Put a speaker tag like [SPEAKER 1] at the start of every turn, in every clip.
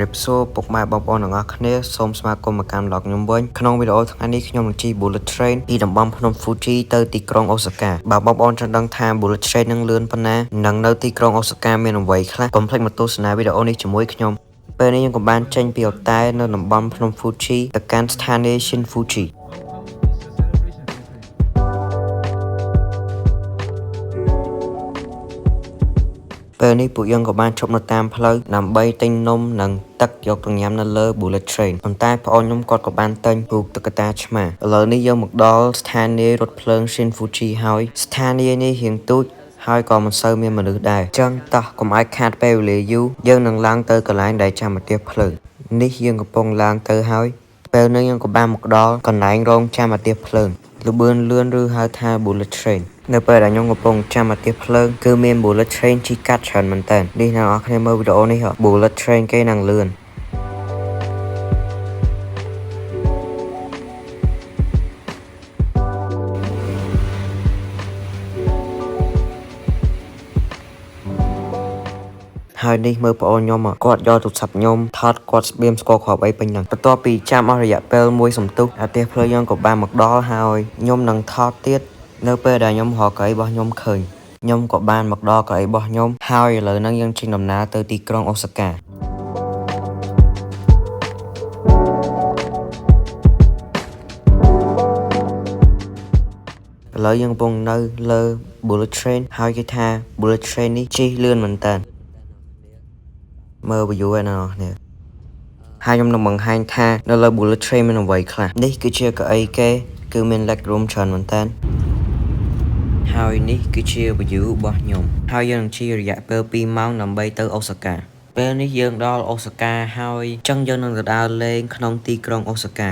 [SPEAKER 1] រាបសួរពុកម៉ែបងប្អូនទាំងអស់គ្នាសូមស្វាគមន៍មកកាន់ vlog ខ្ញុំវិញក្នុងវីដេអូថ្ងៃនេះខ្ញុំនឹងជិះ Bullet Train ពីតំបន់ភ្នំ Fuji ទៅទីក្រុងអូសាកាបើបងប្អូនចង់ដឹងថា Bullet Train នឹងលឿនប៉ុណ្ណានិងនៅទីក្រុងអូសាកាមានអ្វីខ្លះកុំភ្លេចមកទស្សនាវីដេអូនេះជាមួយខ្ញុំពេលនេះខ្ញុំក៏បានចេញពីអូតែលនៅតំបន់ភ្នំ Fuji ទៅកាន់ស្ថានីយ៍ Shin Fuji ពេលនេះពួកយើងក៏បានឈប់នៅតាមផ្លូវដើម្បីទិញនំនិងទឹកយកទៅញ៉ាំនៅលើ Bullet Train ប៉ុន្តែប្អូនខ្ញុំគាត់ក៏បានទិញរូបតុក្កតាឆ្មាឥឡូវនេះយើងមកដល់ស្ថានីយ៍រថភ្លើង Shin Fuji ហើយស្ថានីយ៍នេះរៀងទូចហើយក៏មិនសូវមានមនុស្សដែរចឹងតោះកុំឲ្យខាតពេលវេលាយូរយើងនឹងឡើងទៅកន្លែងដែលចាំអាទិភ្លើងនេះយើងកំពុងឡើងទៅហើយពេលនេះយើងក៏បានមកដល់កន្លែងរងចាំអាទិភ្លើងល្បឿនលឿនឬហៅថា Bullet Train នៅពេលដែលខ្ញុំកំពុងចាំអាទិភ្លើងគឺមាន Bullet Train ជិះកាត់ច្រើនមែនតើនេះអ្នកនរគ្នាមើលវីដេអូនេះហ៎ Bullet Train គេនឹងលឿនហើយនេះមើលប្អូនខ្ញុំហ៎គាត់យកទូរស័ព្ទខ្ញុំថតគាត់ស្បៀមស្គាល់គ្រាប់អីពេញហ្នឹងបន្ទាប់ពីចាំអស់រយៈពេលមួយសន្ទុះអាទិភ្លើងយើងក៏បានមកដល់ហើយខ្ញុំនឹងថតទៀតនៅពេលដែលខ្ញុំរកកៅអីរបស់ខ្ញុំឃើញខ្ញុំក៏បានមកដល់កៅអីរបស់ខ្ញុំហើយឥឡូវហ្នឹងយើងចេញដំណើរទៅទីក្រុងអូសាកា ឥឡូវយើងកំពុងនៅលើ Bullet Train ហើយគេថា Bullet Train នេះជិះលឿនមែនតើមើល view ឯណាអ្នកនរគ្នាហើយខ្ញុំនឹងបង្ហាញថានៅលើ Bullet Train មានអ្វីខ្លះនេះគឺជាកៅអីគេគឺមាន leg room ច្រើនមែនតើហើយនេះគឺជា view របស់ខ្ញុំហើយយើងនឹងជិះរយៈពេល2ម៉ោងដើម្បីទៅអូសាកាពេលនេះយើងដល់អូសាកាហើយចឹងយើងនឹងទៅដើរលេងក្នុងទីក្រុងអូសាកា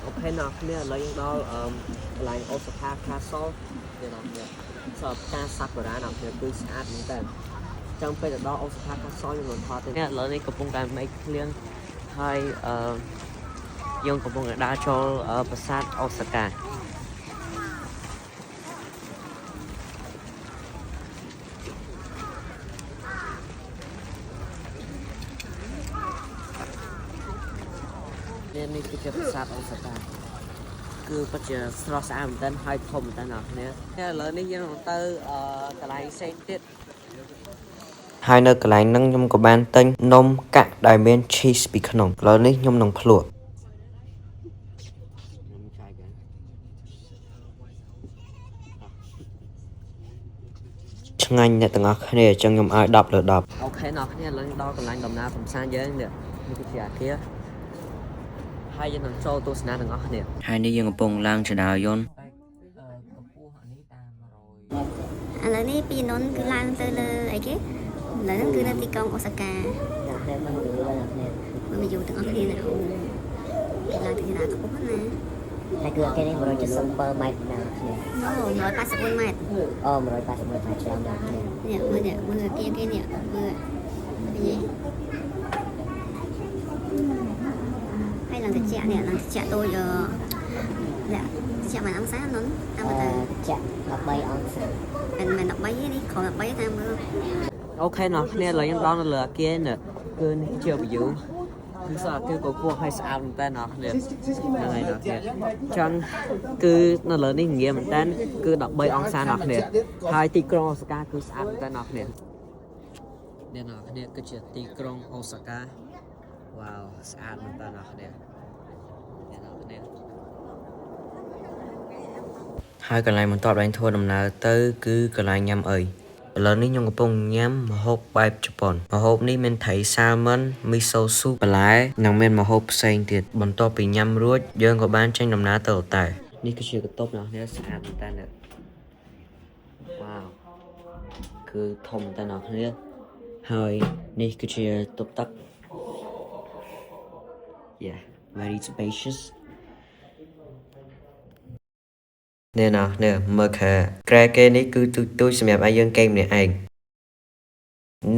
[SPEAKER 2] OK អ្នកគ្នាឥឡូវយើងដល់អឺកន្លែង Osaka Castle នេះអ្នកគ្នាសពផ្កាសាគុរ៉ាអ្នកគ្នាគឺស្អាតមែនតើចាំពេលទៅដល់ Osaka Castle យើងនឹងថតទៀតនេះឥឡូវនេះកំពុងតែមេឃភ្លៀងហើយអឺយើងកំពុងតែដើរចូលប្រាសាទ Osaka នេះនេះគឺជាប្រាសាទអូសាកាគឺពិតជាស្រស់ស្អាតមែនទែនហើយធំមែនទែនអ្នកគ្នាឥឡូវនេះយើងនឹងទៅអឺកន្លែងផ្សេងទៀត
[SPEAKER 1] ហើយនៅកន្លែងហ្នឹងខ្ញុំក៏បានទិញនំកាក់ដែលមាន cheese ពីក្នុងឥឡូវនេះខ្ញុំនឹងភ្លក់
[SPEAKER 2] ខ្ញុំចែកกัน
[SPEAKER 1] ឆ្ងាញ់អ្នកទាំងអស់គ្នាអញ្ចឹងខ្ញុំឲ្យ10លើ10
[SPEAKER 2] OK អ្នកគ្នាឥឡូវដល់កន្លែងដំណើរកំសាន្តយើងនេះនេះគឺជាអាគារហើយយើងនឹងចូលទស្សនាទាំងអស់គ្នា
[SPEAKER 1] ហើយនេះយើងកំពុងឡើងជណ្ដើរយន្ត
[SPEAKER 3] ឥឡូវនេះពីនុនគឺឡើងទៅលើអីគេឥឡូវហ្នឹងគឺនៅទីក្រុងអូសាកា
[SPEAKER 4] អ្នកគ្នាមើលវីដេអូអ្នកគ្នា
[SPEAKER 3] មើលមកយូរទាំងអស់គ្នាណាអូគេឡើងទៅណាខ្ពស់ណាស់
[SPEAKER 4] ហើយគឺគេនេះ177ម៉ែត្រអ្នកគ្នា
[SPEAKER 3] អូ181ម៉ែត្រ
[SPEAKER 4] អូ181ម៉ែត្រច្រើនអ្នកគ្នា
[SPEAKER 3] នេះមើលនេះមើលអាគារគេនេះមើលឃើញទេហើយឡើងទៅជាក់នេះឡើងទៅជាក់ដូចអឺលាក់ជាក់មិនអង្សានុនតាមមើលទៅ
[SPEAKER 4] ចាក់13អង្សា
[SPEAKER 3] មិនមែន13ទេនេះក្រោម13តាមមើល
[SPEAKER 2] OK អ្នកគ្នាឥឡូវយើងដល់នៅលើអាគារនេះគឺនេះជា view គឺសអាគារក៏ខ្ពស់ហើយស្អាតមែនតើអ្នកគ្នាហ្នឹងហើយអ្នកគ្នាចឹងគឺនៅលើនេះងាយមែនតើគឺ13អង្សាអ្នកគ្នាហើយទីក្រុងអូសាកាគឺស្អាតមែនតើអ្នកគ្នានេះអ្នកគ្នាគឺជាទីក្រុងអូសាកាវ៉ាវស្អាតមែនតើអ្នកគ្នានេះអ្នកគ្នា
[SPEAKER 1] ហើយកន្លែងបន្ទាប់ដែលធ្វើដំណើរទៅគឺកន្លែងញ៉ាំអីឥឡូវនេះខ្ញុំកំពុងញ៉ាំម្ហូបបែបជប៉ុនម្ហូបនេះមានត្រីសាល់មិនមីសូស៊ុបបន្លែនិងមានម្ហូបផ្សេងទៀតបន្ទាប់ពីញ៉ាំរួចយើងក៏បានចេញដំណើរទៅអូតែល
[SPEAKER 2] នេះគឺជាបន្ទប់អ្នកគ្នាស្អាតមែនតើនេះវ៉ាវគឺធំមែនតើអ្នកគ្នាហើយនេះគឺជាតុបទឹក Yeah, very spacious.
[SPEAKER 1] នេះណានេះមើលខែក្រែគេនេះគឺទូចទូចសម្រាប់ឲ្យយើងគេងម្នាក់ឯង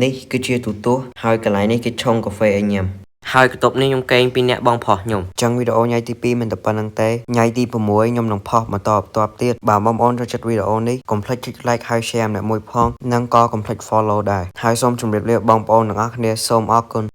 [SPEAKER 1] នេះគឺជាទូទស្សន៍ហើយកន្លែងនេះគេឆុងកាហ្វេឲ្យញ៉ាំហើយបន្ទប់នេះខ្ញុំកេងពីអ្នកបងប្រុសខ្ញុំចឹងវីដេអូថ្ងៃទី2មិនតែប៉ុណ្្នឹងទេថ្ងៃទី6ខ្ញុំនឹងផុសបន្តបន្ទាប់ទៀតបើបងប្អូនចូលចិត្តវីដេអូនេះកុំភ្លេចចុច like ហើយ share ម្នាក់មួយផងនិងក៏កុំភ្លេច follow ដែរហើយសូមជម្រាបលាបងប្អូនទាំងអស់គ្នាសូមអរគុណ។